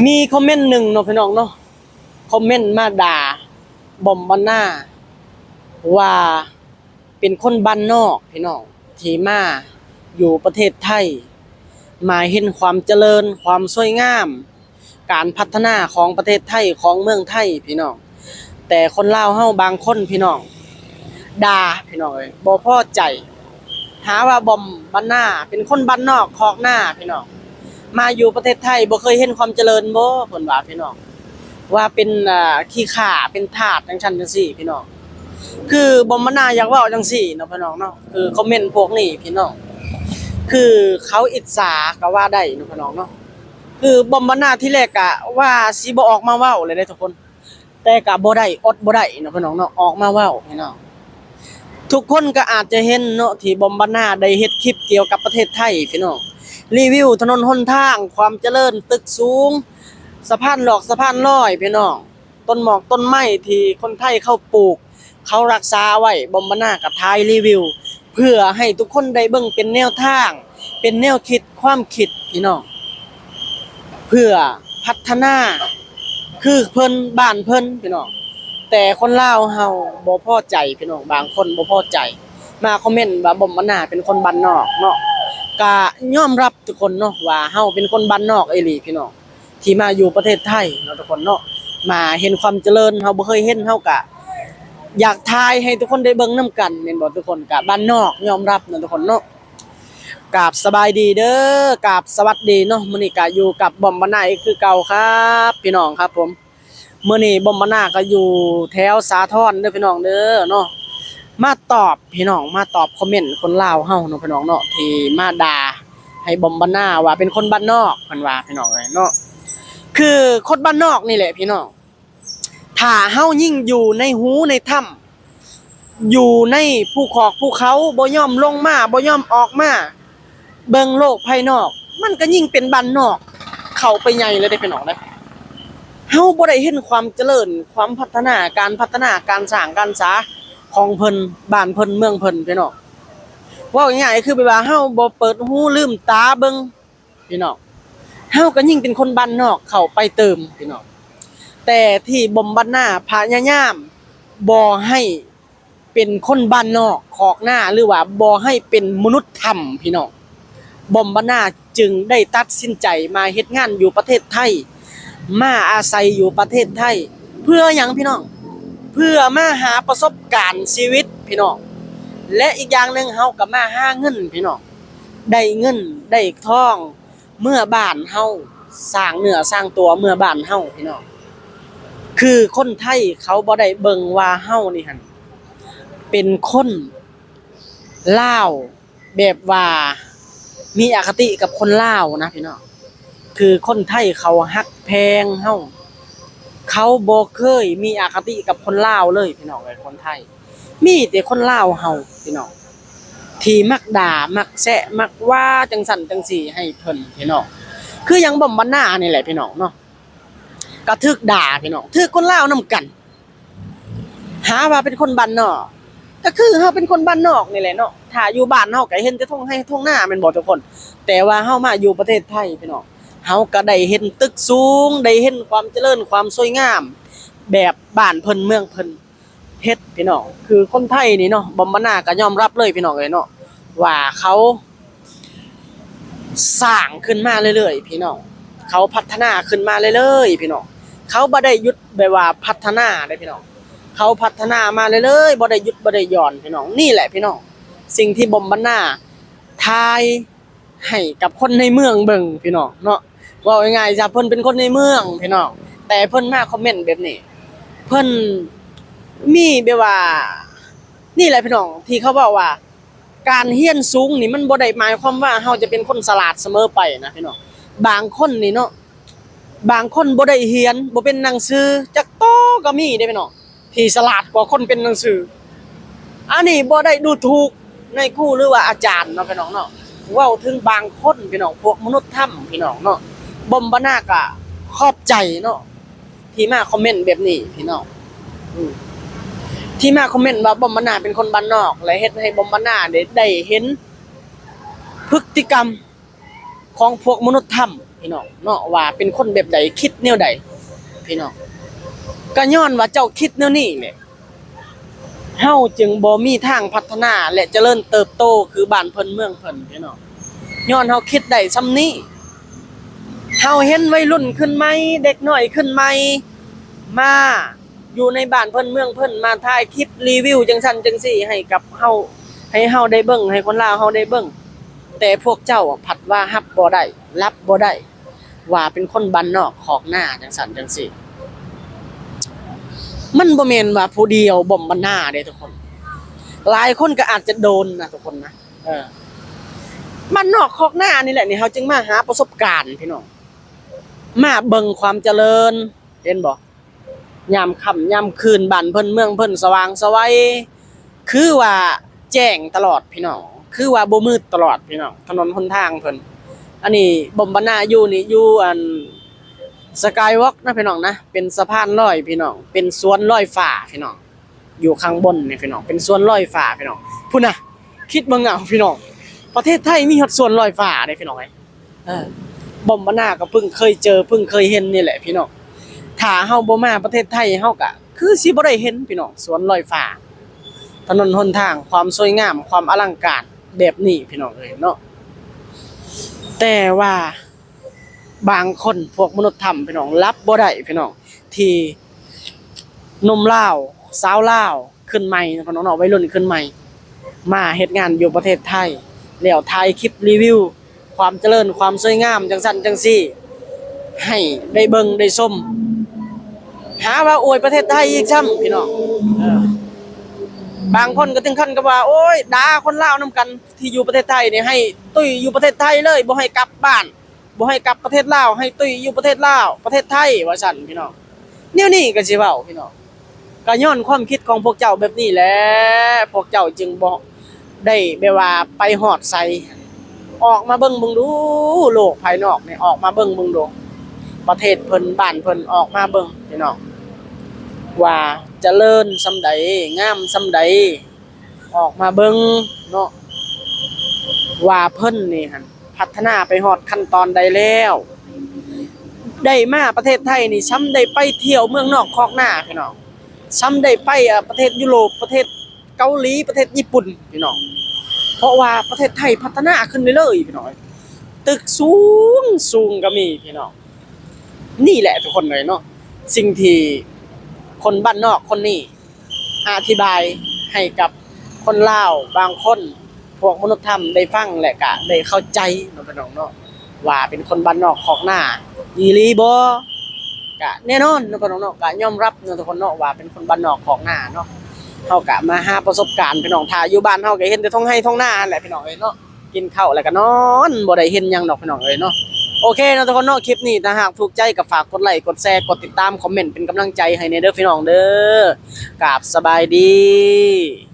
ມີຄອມເມັນໜຶ່ງເນາະພີ່ນ້ອງເນາະ ຄອມເມັນມາດ່າບອມບັນນາວ່າເປັນຄົນບ້ານນອກພີ່ນ້ອງ ທີ່ມາຢູ່ປະເທດໄທ ມາເຫັນຄວາມຈະເລີນ ຄວາມສວຍງາມ ການພັດທະນາຂອງປະເທດໄທ ຂອງເມືອງໄທພີ່ນ້ອງ. ແຕ່ຄົນລາວເຮົາບາງຄົນພີ່ນ້ອງ ດ່າພີ່ນ້ອງເອີຍ ບໍ່ພໍໃຈ ຫາວ່າບອມບັນນາເປັນຄົນບ້ານນອກຄອກນາພີ່ນ້ອງ ມາຢູ່ປະເທດໄທບໍ່ເຄີຍເຫັນຄວາມຈະເລີນບໍ ເພິ່ນວ່າພີ່ນ້ອງ ວ່າເປັນ ອ່າ ຂີ້ຂ້າ ເປັນທາດ ຈັ່ງຊັ້ນຈັ່ງຊີ້ພີ່ນ້ອງ. ຄືບອມບັນນາຢາກເວົ້າຈັ່ງຊີ້ເນາະພີ່ນ້ອງເນາະ ຄືຄອມເມັນພວກນີ້ພີ່ນ້ອງ ຄືເຂົາອິດສາກໍວ່າໄດ້ເນາະພີ່ນ້ອງເນາະ. ຄືບອມບັນນາທີແລກກະວ່າຊິບໍ່ອອກມາເວົ້າເລີຍເດ້ທຸກຄົນ ແຕ່ກະບໍ່ໄດ້ ອົດບໍ່ໄດ້ເນາະພີ່ນ້ອງເນາະ ອອກມາເວົ້າພີ່ນ້ອງ. ທຸກຄົນກໍອາດຈະເຫັນເນາະ ທີ່ບອມບັນນາໄດ້ເຮັດຄລິບກ່ຽວກັບປະເທດໄທພີ່ນ້ອງ ຣີວິວຖະໜົນຫົນທາງ ຄວາມຈະເລີນ ຕຶກສູງ ສະພານຫຼອກສະພານລອຍພີ່ນ້ອງ ຕົ້ນໝອກຕົ້ນໄມ້ທີ່ຄົນໄທເຂົາປູກ ເຂົາຮັກສາໄວ້ ບອມບັນນາກໍຖ່າຍຣີວິວ ເພື່ອໃຫ້ທຸກຄົນໄດ້ເບິ່ງເປັນແນວທາງ ເປັນແນວຄິດຄວາມຄິດພີ່ນ້ອງ ເພື່ອພັດທະນາຄືເພິ່ນ ບ້ານເພິ່ນພີ່ນ້ອງ. ແຕ່ຄົນລາວເຮົາບໍ່ພໍໃຈພີ່ນ້ອງ ບາງຄົນບໍ່ພໍໃຈ ມາຄອມເມັນວ່າບອມບັນນາເປັນຄົນບ້ານນອກເນາະ. ກະຍອມຮັບທຸກຄົນເນາະ ວ່າເຮົາເປັນຄົນບ້ານນອກອີ່ຫຼີພີ່ນ້ອງ ທີ່ມາຢູ່ປະເທດໄທເນາະທຸກຄົນເນາະ ມາເຫັນຄວາມຈະເລີນ ເຮົາບໍ່ເຄີຍເຫັນ ເຮົາກະຢາກຖ່າຍໃຫ້ທຸກຄົນໄດ້ເບິ່ງນຳກັນແມ່ນບໍ່ທຸກຄົນ. ກະບ້ານນອກຍອມຮັບເນາະທຸກຄົນເນາະ. ກາບສະບາຍດີເດີ ກາບສະຫວັດດີເນາະ ມື້ນີ້ກະຢູ່ກັບບອມບັນນາອີກຄືເກົ່າຄັບພີ່ນ້ອງຄັບຜົມ. ມື້ນີ້ບອມບັນນາກໍຢູ່ແຖວສາທອນເດີພີ່ນ້ອງເດີເນາະ ມາຕອບພີ່ນ້ອງ ມາຕອບຄອມເມັນຄົນລາວເຮົາເນາະພີ່ນ້ອງເນາະ ທີ່ມາດ່າໃຫ້ບອມບັນນາວ່າເປັນຄົນບ້ານນອກ ເພິ່ນວ່າພີ່ນ້ອງເອີຍເນາະ. ຄືຄົນບ້ານນອກນີ້ແຫຼະພີ່ນ້ອງ ຖ້າເຮົາຍິ່ງຢູ່ໃນຮູໃນຖ້ຳ ຢູ່ໃນພູຂອກພູເຂົາ ບໍ່ຍອມລົງມາ ບໍ່ຍອມອອກມາເບິ່ງໂລກພາຍນອກ ມັນກໍຍິ່ງເປັນບ້ານນອກເຂົ້າໄປໃຫຍ່ເລີຍເດ້ພີ່ນ້ອງເດີ. ເຮົາບໍ່ໄດ້ເຫັນຄວາມຈະເລີນ ຄວາມພັດທະນາ ການພັດທະນາ ການສ້າງການສາຂອງເພິ່ນ ບ້ານເພິ່ນເມືອງເພິ່ນພີ່ນ້ອງ. ເວົ້າງ່າຍໆ ຄືແບບວ່າເຮົາບໍ່ເປີດຫູລືມຕາເບິ່ງ ພີ່ນ້ອງ ເຮົາກໍຍິ່ງເປັນຄົນບ້ານນອກເຂົ້າໄປຕື່ມພີ່ນ້ອງ. ແຕ່ທີ່ບອມບັນນາພະຍາຍາມບໍ່ໃຫ້ເປັນຄົນບ້ານນອກຄອກນາ ຫຼືວ່າບໍ່ໃຫ້ເປັນມະນຸດຖ້ຳພີ່ນ້ອງ ບອມບັນນາຈຶ່ງໄດ້ຕັດສິນໃຈມາເຮັດງານຢູ່ປະເທດໄທ ມາອາໄສຢູ່ປະເທດໄທ ເພື່ອຫຍັງພີ່ນ້ອງ? ເພື່ອມາຫາປະສົບການຊີວິດພີ່ນ້ອງ ແລະ ອີກຢ່າງໜຶ່ງເຮົາກໍມາຫາເງິນພີ່ນ້ອງ ໄດ້ເງິນໄດ້ທອງ ເມືອບ້ານເຮົາ ສ້າງເນື້ອສ້າງຕົວເມືອບ້ານເຮົາພີ່ນ້ອງ. ຄືຄົນໄທເຂົາບໍ່ໄດ້ເບິ່ງວ່າເຮົານີ້ຫັ້ນເປັນຄົນລາວ ແບບວ່າມີອະຄະຕິກັບຄົນລາວນະພີ່ນ້ອງ. ຄືຄົນໄທເຂົາຮັກແພງເຮົາ ເຂົາບໍ່ເຄີຍມີອະຄະຕິກັບຄົນລາວເລີຍພີ່ນ້ອງເອີຍ ຄົນໄທ. ມີແຕ່ຄົນລາວເຮົາພີ່ນ້ອງ ທີ່ມັກດ່າ ມັກແຊະ ມັກວ່າຈັ່ງຊັ້ນຈັ່ງຊີ້ໃຫ້ເພິ່ນພີ່ນ້ອງ. ຄືຫຍັງ ບອມບັນນານີ້ແຫຼະພີ່ນ້ອງເນາະ ກໍຖືກດ່າພີ່ນ້ອງ ຖືກຄົນລາວນຳກັນ ຫາວ່າເປັນຄົນບ້ານນອກ ກໍຄືເຮົາເປັນຄົນບ້ານນອກນີ້ແຫຼະເນາະ. ຖ້າຢູ່ບ້ານເຮົາກໍເຫັນແຕ່ທົ່ງໄຮ່ທົ່ງນາແມ່ນບໍ່ທຸກຄົນ? ແຕ່ວ່າເຮົາມາຢູ່ປະເທດໄທພີ່ນ້ອງ ເຮົາກໍໄດ້ເຫັນຕຶກສູງ ໄດ້ເຫັນຄວາມຈະເລີນ ຄວາມສວຍງາມ ແບບບ້ານເພິ່ນເມືອງເພິ່ນ ເຮັດພີ່ນ້ອງ. ຄືຄົນໄທນີ້ເນາະ ບອມບັນນາກໍຍອມຮັບເລີຍພີ່ນ້ອງເອີຍເນາະ ວ່າເຂົາສ້າງຂຶ້ນມາເລື້ອຍໆພີ່ນ້ອງ ເຂົາພັດທະນາຂຶ້ນມາເລື້ອຍໆພີ່ນ້ອງ. ເຂົາບໍ່ໄດ້ຢຸດແບບວ່າພັດທະນາເດ້ພີ່ນ້ອງ ເຂົາພັດທະນາມາເລື້ອຍໆ ບໍ່ໄດ້ຢຸດບໍ່ໄດ້ຢ່ອນພີ່ນ້ອງ. ນີ້ແຫຼະພີ່ນ້ອງ ສິ່ງທີ່ບອມບັນນາຖ່າຍ ໃຫ້ກັບຄົນໃນເມືອງເບິ່ງພີ່ນ້ອງເນາະ. ເວົ້າງ່າຍໆຊະ ເພິ່ນເປັນຄົນໃນເມືອງພີ່ນ້ອງ ແຕ່ເພິ່ນມາຄອມເມັນແບບນີ້ ເພິ່ນມີແບບວ່າ ນີ້ແຫຼະພີ່ນ້ອງ ທີ່ເຂົາເວົ້າວ່າ ການຮຽນສູງນີ້ມັນບໍ່ໄດ້ໝາຍຄວາມວ່າເຮົາຈະເປັນຄົນສະຫຼາດສະເໝີໄປນະພີ່ນ້ອງ. ບາງຄົນນີ້ເນາະ ບາງຄົນບໍ່ໄດ້ຮຽນ ບໍ່ເປັນໜັງສືຈັກໂຕກໍມີເດ້ພີ່ນ້ອງ ທີ່ສະຫຼາດກວ່າຄົນເປັນໜັງສື. ອັນນີ້ບໍ່ໄດ້ດູຖູກນາຍຄູ ຫຼືວ່າອາຈານເນາະພີ່ນ້ອງເນາະ ເວົ້າເຖິງບາງຄົນພີ່ນ້ອງ ພວກມະນຸດຖ້ຳພີ່ນ້ອງເນາະ. ບອມບັນນາກະຂອບໃຈເນາະ ທີ່ມາຄອມເມັນແບບນີ້ພີ່ນ້ອງ ອືມ ທີ່ມາຄອມເມັນວ່າບອມບັນນາເປັນຄົນບ້ານນອກ ແລະ ເຮັດໃຫ້ບອມບັນນາໄດ້ ໄດ້ເຫັນພຶດຕິກຳ ຂອງພວກມະນຸດຖ້ຳ ພີ່ນ້ອງເນາະ ວ່າເປັນຄົນແບບໃດ ຄິດແນວໃດ ພີ່ນ້ອງ. ກໍຍ້ອນວ່າເຈົ້າຄິດແນວນີ້ແຫຼະ ເຮົາຈຶ່ງບໍ່ມີທາງພັດທະນາ ແລະ ຈະເລີນເຕີບໂຕຄືບ້ານເພິ່ນເມືອງເພິ່ນ ພີ່ນ້ອງ. ຍ້ອນເຮົາຄິດໄດ້ສ່ຳນີ້ ເຮົາເຫັນໄວລຸ້ນຂຶ້ນໃໝ່ ເດັກນ້ອຍຂຶ້ນໃໝ່ ມາຢູ່ໃນບ້ານເພິ່ນເມືອງເພິ່ນ ມາຖ່າຍຄລິບຣີວິວຈັ່ງຊັ້ນຈັ່ງຊີ້ໃຫ້ກັບເຮົາ ໃຫ້ເຮົາໄດ້ເບິ່ງ ໃຫ້ຄົນລາວເຮົາໄດ້ເບິ່ງ. ແຕ່ພວກເຈົ້າພັດວ່າຮັບບໍ່ໄດ້ ຮັບບໍ່ໄດ້ ວ່າເປັນຄົນບ້ານນອກຄອກນາຈັ່ງຊັ້ນຈັ່ງຊີ້. ມັນບໍ່ແມ່ນວ່າຜູ້ດຽວບອມບັນນາເດ້ທຸກຄົນ ຫຼາຍຄົນກໍອາດຈະໂດນນະທຸກຄົນນະ. ເອີ ບ້ານນອກຄອກນານີ້ແຫຼະ ນີ້ເຮົາຈຶ່ງມາຫາປະສົບການ ພີ່ນ້ອງ ມາເບິ່ງຄວາມຈະເລີນ ເຫັນບໍ່? ຍາມຄ່ຳຍາມຄືນ ບ້ານເພິ່ນເມືອງເພິ່ນສະຫວ່າງສະໄຫວ ຄືວ່າແຈ້ງຕະຫຼອດພີ່ນ້ອງ ຄືວ່າບໍ່ມືດຕະຫຼອດພີ່ນ້ອງ ຖະໜົນຫົນທາງເພິ່ນ. ອັນນີ້ບອມບັນນາຢູ່ນີ້ ຢູ່ອັນ Skywalk ນະພີ່ນ້ອງນະ ເປັນສະພານລອຍພີ່ນ້ອງ ເປັນສວນລອຍຟ້າພີ່ນ້ອງ ຢູ່ຂ້າງບົນນີ້ພີ່ນ້ອງ ເປັນສວນລອຍຟ້າພີ່ນ້ອງ. ພຸ້ນນະ ຄິດເບິ່ງເອົາພີ່ນ້ອງ ປະເທດໄທມີຮອດສວນລອຍຟ້າເດ້ພີ່ນ້ອງເອີຍ. ເອີ ບອມບັນນາກໍເພິ່ງເຄີຍເຈີ ເພິ່ງເຄີຍເຫັນນີ້ແຫຼະພີ່ນ້ອງ. ຖ້າເຮົາບໍ່ມາປະເທດໄທ ເຮົາກໍຄືຊິບໍ່ໄດ້ເຫັນພີ່ນ້ອງ ສວນລອຍຟ້າ ຖະໜົນຫົນທາງ ຄວາມສວຍງາມ ຄວາມອະລັງການແບບນີ້ພີ່ນ້ອງເອີຍເນາະ. ແຕ່ວ່າບາງຄົນ ພວກມະນຸດທຳພີ່ນ້ອງ ຮັບບໍ່ໄດ້ພີ່ນ້ອງ ທີ່ໜຸ່ມລາວ ສາວລາວ ຂຶ້ນໃໝ່ເນາະພີ່ນ້ອງເນາະ ໄວລຸ້ນຂຶ້ນໃໝ່ ມາເຮັດງານຢູ່ປະເທດໄທ ແລ້ວຖ່າຍຄລິບຣີວິວຄວາມຈະເລີນ ຄວາມສວຍງາມ ຈັ່ງຊັ້ນຈັ່ງຊີ້ ໃຫ້ໄດ້ເບິ່ງໄດ້ຊົມ ຫາວ່າອວຍປະເທດໄທອີກຊ້ຳພີ່ນ້ອງ. ເອີ ບາງຄົນກໍເຖິງຂັ້ນກັບວ່າ ໂອ້ຍ ດ່າຄົນລາວນຳກັນທີ່ຢູ່ປະເທດໄທນີ້ ໃຫ້ຕຸ້ຍຢູ່ປະເທດໄທເລີຍ ບໍ່ໃຫ້ກັບບ້ານ ບໍ່ໃຫ້ກັບປະເທດລາວ ໃຫ້ຕຸ້ຍຢູ່ປະເທດລາວ ປະເທດໄທ ວ່າຊັ້ນພີ່ນ້ອງ. ແນວນີ້ກໍຊິເວົ້າພີ່ນ້ອງ ກໍຍ້ອນຄວາມຄິດຂອງພວກເຈົ້າແບບນີ້ແຫຼະ ພວກເຈົ້າຈຶ່ງບໍ່ໄດ້ແບບວ່າໄປຮອດໃສ. ອອກມາເບິ່ງເບິ່ງດູ ໂລກພາຍນອກນີ້ ອອກມາເບິ່ງເບິ່ງດູ ປະເທດເພິ່ນ ບ້ານເພິ່ນ ອອກມາເບິ່ງພີ່ນ້ອງ ວ່າຈະເລີນສ່ຳໃດ ງາມສ່ຳໃດ. ອອກມາເບິ່ງເນາະ ວ່າເພິ່ນນີ້ຫັ້ນພັດທະນາໄປຮອດຂັ້ນຕອນໃດແລ້ວ. ໄດ້ມາປະເທດໄທນີ້ ຊ່ຳໄດ້ໄປທ່ຽວເມືອງນອກຄອກນາພີ່ນ້ອງ ຊ່ຳໄດ້ໄປ ເອີ ປະເທດຢູໂຣບ ປະເທດເກົາຫຼີ ປະເທດຍີ່ປຸ່ນພີ່ນ້ອງ ເພາະວ່າປະເທດໄທພັດທະນາຂຶ້ນເລື້ອຍໆ ພີ່ນ້ອງເອີຍ ຕຶກສູງໆກໍມີພີ່ນ້ອງ. ນີ້ແຫຼະທຸກຄົນເອີຍເນາະ ສິ່ງທີ່ຄົນບ້ານນອກຄົນນີ້ ອະທິບາຍໃຫ້ກັບຄົນລາວບາງຄົນ ພວກມະນຸດທຳໄດ້ຟັງ ແລະ ກະໄດ້ເຂົ້າໃຈເນາະພີ່ນ້ອງເນາະ ວ່າເປັນຄົນບ້ານນອກຄອກນາອີ່ຫຼີບໍ່. ກະແນ່ນອນເນາະພີ່ນ້ອງເນາະ ກະຍອມຮັບເນາະທຸກຄົນເນາະ ວ່າເປັນຄົນບ້ານນອກຄອກນາເນາະ. ເຮົາກະມາຫາປະສົບການພີ່ນ້ອງ ຖ້າຢູ່ບ້ານເຮົາກະເຫັນແຕ່ທົ່ງໄຮ່ທົ່ງນາຫັ້ນແຫຼະພີ່ນ້ອງເອີຍເນາະ. ກິນເຂົ້າແລ້ວກໍນອນ ບໍ່ໄດ້ເຫັນຫຍັງດອກພີ່ນ້ອງເອີຍເນາະ. ໂອເຄເນາະທຸກຄົນເນາະ ຄລິບນີ້ຖ້າຫາກຖືກໃຈກໍຝາກກົດໄລ ກົດແຊ ກົດຕິດຕາມ ຄອມເມັນເປັນກຳລັງໃຈໃຫ້ແດ່ເດີພີ່ນ້ອງເດີ. ກາບສະບາຍດີ.